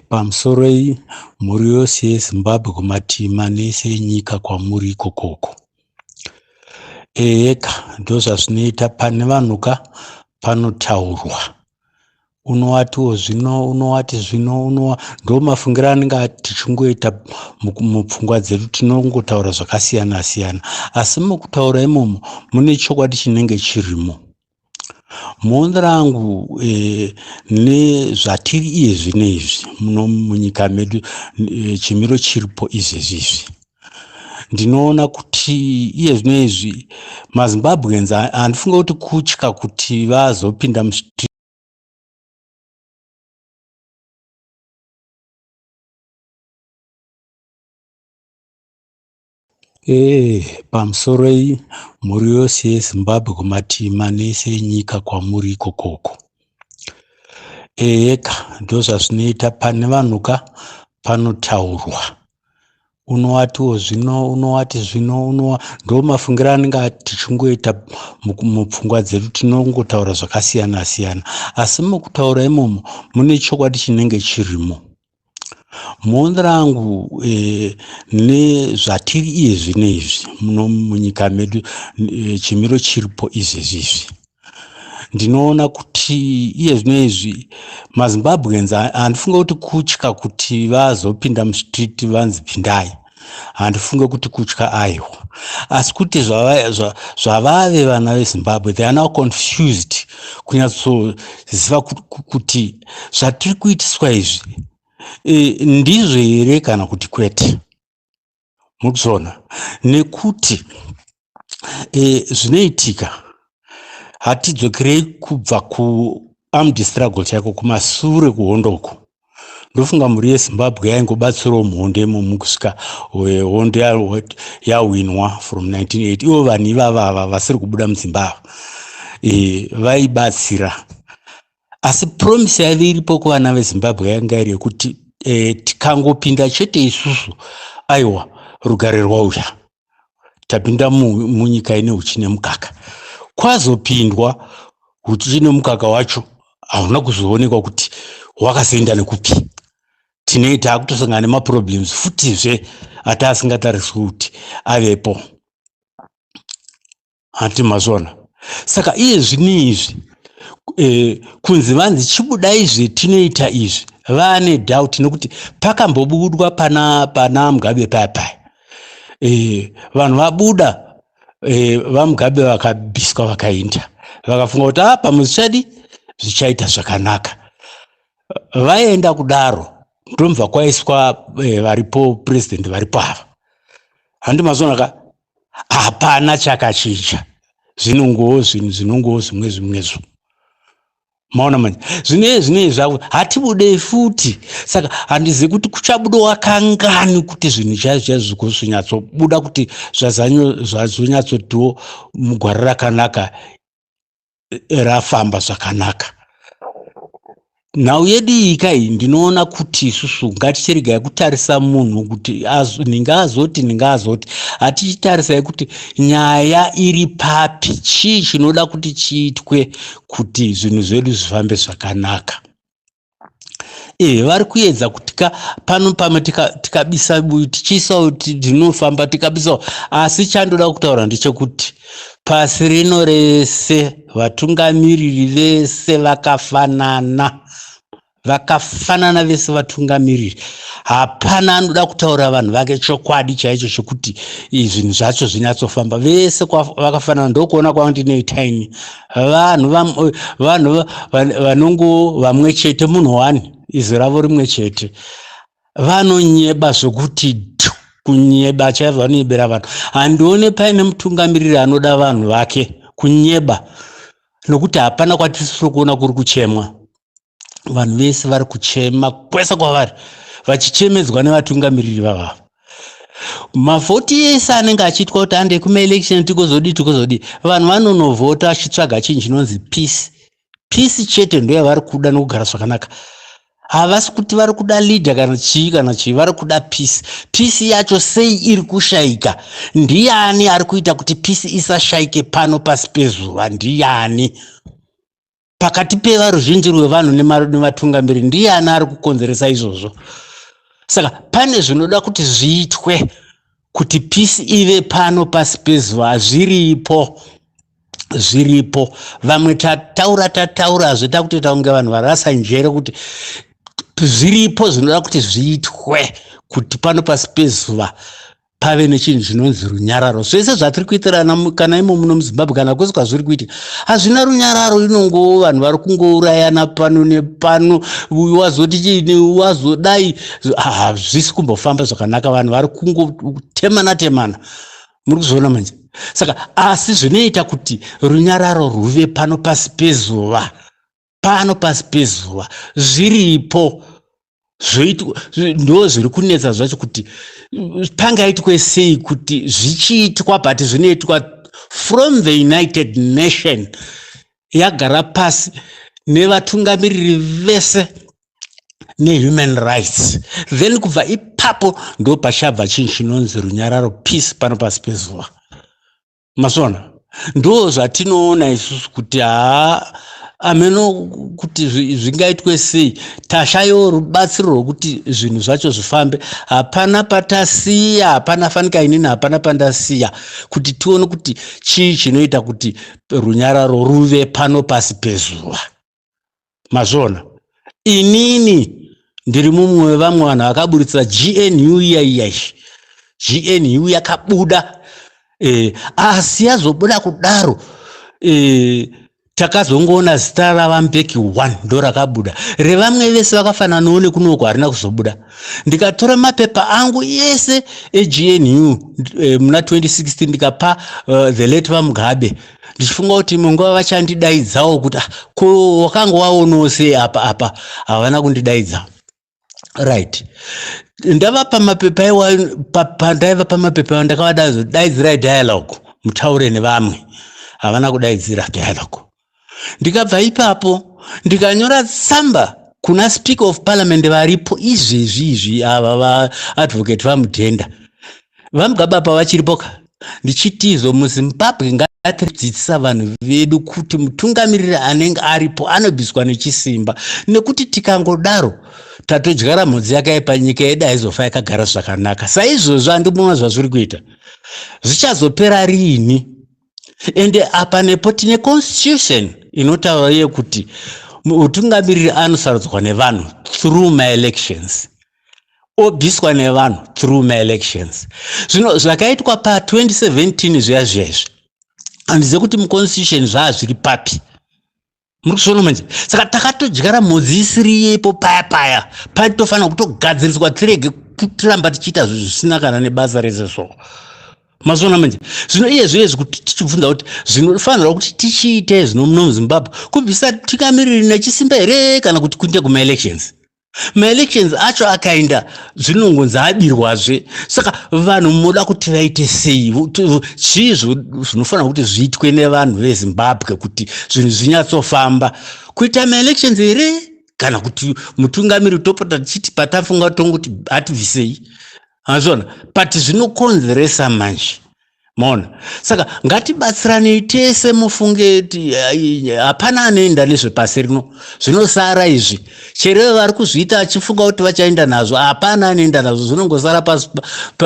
Pamusoroi mhuri yose yeZimbabwe kumativi mana ese enyika kwamuri ikokoko. Eheka ndozvazvinoita pane vanhu ka panotaurwa. Unowatiwo zvino unowati zvino unowa ndomafungiro anenge tichingoita mupfungwa dzedu tinongotaura zvakasiyana siyana asi mukutaura imomo mune chokwadi chinenge chirimo. Muono rangu nezvatiri iye zvino izvi muno munyika medu chimiro chiripo izvezvi izvi ndinoona kuti iye zvino izvi maZimbabweans handifunge kuti kutya kuti vazopinda mustreet. Eeh pamusoroi mhuri yose yeZimbabwe kumativi mana ese enyika kwamuri ikokoko. Eheka ndozvazvinoita pane vanhu ka panotaurwa. Unowatiwo zvino unowati zvino unowa ndomafungiro anenge tichingoita mupfungwa dzedu tinongotaura zvakasiyana siyana asi mukutaura imomo mune chokwadi chinenge chirimo. Muono rangu nezvatiri iye zvino izvi muno munyika medu chimiro chiripo izvezvi izvi ndinoona kuti iye zvino izvi maZimbabweans handifunge kuti kutya kuti vazopinda mustreet vanzi pindai handifunge kuti kutya aiwa asi kuti zvavave vana veZimbabwe they are now confused kunyatsoziva kuti zvatiri kuitiswa izvi ndizvo here kana kuti kwete mukuzviona nekuti zvinoitika hatidzokerei kubva kuarmed struggle chaiko kumasure kuhondo uku ndofunga mhuri yeZimbabwe yaingobatsirawo muhondo imomo kusvika hondo yawinwa from 1980 ivo vanhu ivava ava vasiri kubuda mudzimba ava vaibatsira asi promise yaive iripo kuvana veZimbabwe yanga iri yekuti tikangopinda chete isusu aiwa rugare rwauya tapinda munyika ine huchi nemukaka. Kwazopindwa huchi nemukaka wacho hauna kuzoonekwa kuti wakazoenda nekupi. Tinei taakutosangana nemaproblems futizve ataasingatariswi kuti avepo. Hanti mazviona? Saka iye zvino izvi kunzi vanzi chibudai zvetinoita izvi vane doubt nekuti pakambobudwa pana Mugabe paya paya vanhu vabuda vaMugabe vakabviswa vakaenda vakafunga kuti ah pamwe zvichadi zvichaita zvakanaka vaenda kudaro ndomva kwaiswa varipo president varipo ava handi mazviona ka hapana chakachinja zvinongowo zvinhu zvinongowo zvimwe zvimwezvo maona manje zvino zvino zvavo hatibudei futi saka handizivi kuti kuchabudawa kangani kuti zvinhu chaizvo chaizvo zvinyatsobuda kuti zvazonyatsotiwo mugwara rakanaka rafamba zvakanaka. Nhau yedu iyi ka iyi ndinoona kuti isusu ngatichiregai kutarisa munhu kuti nhingi azoti nhingi azoti hatichitarisai kuti nyaya iri papi chii chinoda kuti chiitwe kuti zvinhu zvedu zvifambe zvakanaka. Vari kuedza kuti ka pano pamwe tikabisa buyu tichiisawo tinofamba tikabisawo asi chandoda kutaura ndechekuti pasi rino rese vatungamiriri vese vakafanana vakafanana vese vatungamiriri hapana anoda kutaura vanhu vake chokwadi chaicho chekuti zvinhu zvacho zvinyatsofamba vese vakafanana ndokuona kwandinoita ini vanhu vanhu vanongo vamwe chete munhu one izwi ravo rimwe chete vanonyeba zvokuti kunyeba chaizvo vanonyebera vanhu handione paine mutungamiriri anoda vanhu vake kunyeba nokuti hapana kwatisiri kuona kuri kuchemwa vanhu vese vari kuchema kwese kwavari vachichemedzwa nevatungamiriri vavavo mavhoti ese anenge achiitwa kuti ande kumaelection tikozodii tikozodii vanhu vanonovhota achitsvaga chinhu chinonzi peace peace chete ndoyavari kuda nokugara zvakanaka havasi kuti vari kuda leader kana chii kana chii vari kuda peace peace yacho sei iri kushaika ndiani ari kuita kuti peace isashaike pano pasi pezuva ndiani. Pakati pevaruzhinji rwevanhu nevatungamiri, ndiani ari kukonzeresa izvozvo? Saka pane zvinoda kuti zviitwe kuti peace ive pano pasi pezuva. Zviripo, zviripo. Vamwe tataura, tataurazve, takutoita kunge vanhu varasa njere, kuti zviripo zvinoda kuti zviitwe kuti pano pasi pezuva pave nechinhu chinonzi runyararo. Zvese zvatiri kuitirana, kana imo muno muZimbabwe, kana kwese kwazviri kuitika, hazvina runyararo. Inongo vanhu vari kungourayana pano nepano. Uyu wazoti chiini, wazodai, hazvisi kumbofamba zvakanaka. Vanhu vari kungotemana temana, muri kuzviona manje. Saka asi zvinoita kuti runyararo rwuve pano pasi pezuva, pano pasi pezuva, zviripo zvoitwa. Ndo zviri kunetsa zvacho kuti pangaitwe sei kuti zvichiitwa, but zvinoitwa from the United Nation yagara pasi nevatungamiriri vese nehuman rights. Then kubva ipapo ndo pachabva chinhu chinonzi runyararo, peace pano pasi pezuva. Masona ndo zvatinoona isusu kuti haa, ameno kuti zvingaitwe sei. Tashayiwo rubatsiro rwokuti zvinhu zvacho zvifambe. Hapana patasiya, hapana fanika inini, hapana pandasiya kuti tione kuti chii chinoita kuti runyararo ruve pano pasi pezuva. Mazviona, inini ndiri mumwe wevamwe vanhu vakaburitsira GNU iya iya. GNU yakabuda, asi yazobuda kudaro, takazongoona zita ravaMbeki 1 ndo rakabuda. Revamwe vese vakafananawo nekunoko harina kuzobuda. Ndikatora mapepa angu ese eGNU muna 2016, ndikapa the late vaMugabe, ndichifunga kuti imwe nguva vachandidaidzawo kuti, "Ah, ko wakanga waonawo sei apa apa?" Havana kundidaidza. Right, ndavapa mapepa iwayo. Pandaivapa mapepa iwayo, ndakavada, "Daidzirai dialogue, mutaure nevamwe." Havana kudaidzira dialogue. Ndikabva ipapo ndikanyora tsamba kuna Speaker of Parliament varipo izvezvi izvi, ava vaAdvocate vaMudenda. VaMugabe apa vachiripo ka. Ndichitizo muZimbabwe ngatidzidzisa vanhu vedu kuti mutungamiriri anenge aripo anobviswa nechisimba, nekuti tikangodaro tatodyara mhodzi yakaipa, nyika yedu haizofa yakagara zvakanaka. Saizvozvo handimuona zvazviri kuita, zvichazopera riini? Ende apa nepo tine constitution inotaura iye kuti mutungamiriri anosarudzwa nevanhu through maelections, obviswa nevanhu through maelections. Zvino zvakaitwa pa2017 zviya zviya izvi, handizive kuti muconstitution zvaa zviri papi. Muri kuzviona manje. Saka takatodyara mhodzi isiri yepo paya paya paitofanira kutogadziriswa, tirege kutiramba tichiita zvinhu zvisina kana nebasa rese. So mazviona manje. Zvino iye zviye kuti tichibvunza kuti zvinofanirwa kuti tichiite zvino muno muZimbabwe, kubvisa tungamiriri nechisimba here, kana kuti kuite kumaelections? Maelections acho akaenda, zvinongonzi abirwazve. Saka vanhu munoda kuti vaite sei? Chii zvinofanira kuti zviitwe nevanhu veZimbabwe kuti zvinhu zvinyatsofamba? Kuita maelections here, kana kuti mutungamiri topota tichiti patafunga tongoti hatibvisei? Azvona, but zvinokonzeresa manje, maona. Saka ngatibatsiranei tese. Mufunge, hapana anoenda nezvepasi rino, zvinosara izvi. Chero vari kuzviita achifunga kuti vachaenda nazvo, hapana anoenda nazvo, zvinongosara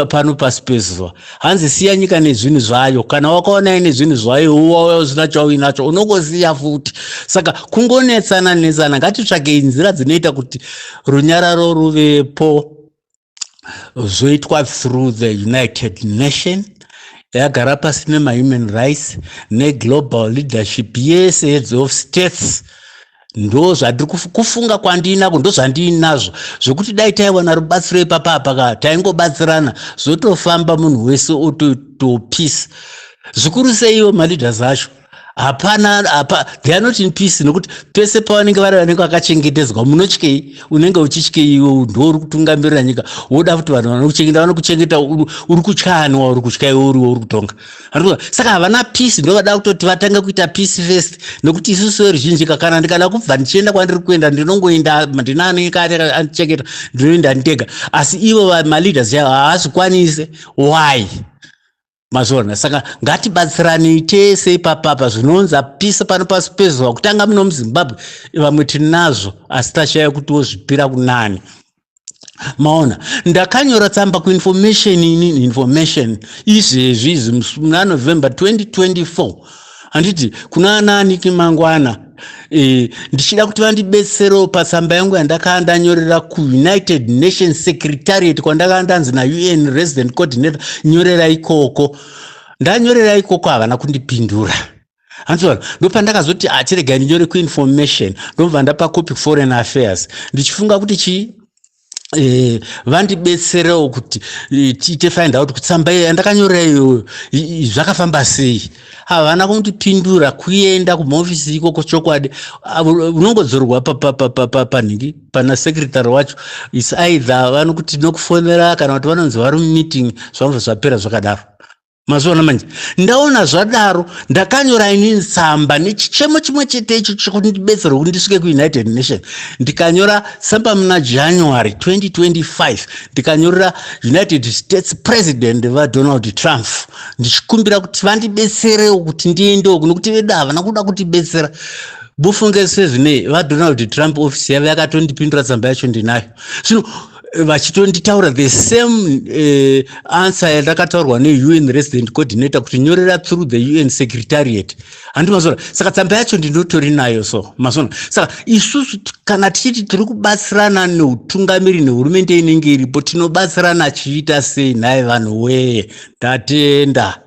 pano pasi pezuva. Hanzi siya nyika nezvinhu zvayo. Kana wakaona ine zvinhu zvayo, uwauya usina chauinacho, unongosiya futi. Saka kungonetsana netsana. Ngatitsvakei nzira dzinoita kuti runyararo ruvepo. Zvoitwa through the United Nation yagara pasi nemahuman rights neglobal leadership yese, heads of states. Ndo zvandiri kufunga kwandinako, ndo zvandiinazvo zvokuti dai taiwana rubatsiro ipapa ka, taingobatsirana, zvotofamba, munhu wese otoito peace. Zvikuru seiwo maleaders acho, hapana apa, they are not in peace, nokuti pese pavanenge vari vanenge vakachengetedzwa. Munotyei? Unenge uchityei iwe? Ndo uri kutungamirira nyika, woda kuti vanhu vanokuchengeta vanokuchengeta. Uri kutya ani wauri kutya iwe uriwo uri kutonga? Saka havana peace. Ndo vada kutoti vatange kuita peace first, nokuti isusu veruzhinji ka, kana ndikada kubva ndichienda kwandiri kuenda, ndinongoenda, ndina anenge andichengeta, ndinoenda ndega. Asi ivo maleaders yavo haazvikwanise. Why? Mazviona? Saka ngatibatsiranei tese ipapapa. Zvinonzi apisa pano pasi pezuva, kutanga muno muZimbabwe vamwe tinazvo, asi tashaya kuti wozvipira kunani. Maona, ndakanyora tsamba kuinformation inini, information izvezvi izvi muna November 2024, handiti, kuna anaaniki mangwana, ndichida kuti vandibetserewo patsamba yangu yandakanga ndanyorera kuUnited Nations Secretariat, kwandakanga ndanzi naUN Resident Coordinator nyorera ikoko. Ndanyorera ikoko, havana kundipindura. Handiona, ndopandakazoti achiregai ndinyore kuinformation, ndobva ndapa copy Foreign Affairs, ndichifunga kuti chii, vandibetserewo kuti tiite find out kuti tsamba iyo yandakanyorera iyoyo zvakafamba sei. Havana kundipindura. Kuenda kumahofisi ikoko, chokwadi unongodzorwa panhingi pana secretary wacho. Is either vanokuti nokufonera kana kuti vanonzi vari mumeeting, zvanobva zvapera zvakadaro. Mazuva manje ndaona zvadaro, ndakanyora inini tsamba nechichemo chimwe chete icho chekuti ndibetserwe kuti ndisvike kuUnited Nation. Ndikanyora tsamba muna January 2025, ndikanyorera United States President vaDonald Trump, ndichikumbira kuti vandibetserewo kuti ndiendewo, nokuti vedu havana kuda kutibetsera. Bufunge sezvinei, vaDonald Trump ofisi yavo yakatondipindura, tsamba yacho ndinayo zvino, vachitonditaura the same answer yandakataurwa neUN Resident Coordinator kuti nyorera through the UN Secretariat, handi mazona? Saka tsamba yacho ndinotori nayo. So mazona, saka isusu kana tichiti tiri kubatsirana neutungamiri nehurumende inenge iripo, tinobatsirana chiita sei nhai vanhu weye? Ndatenda.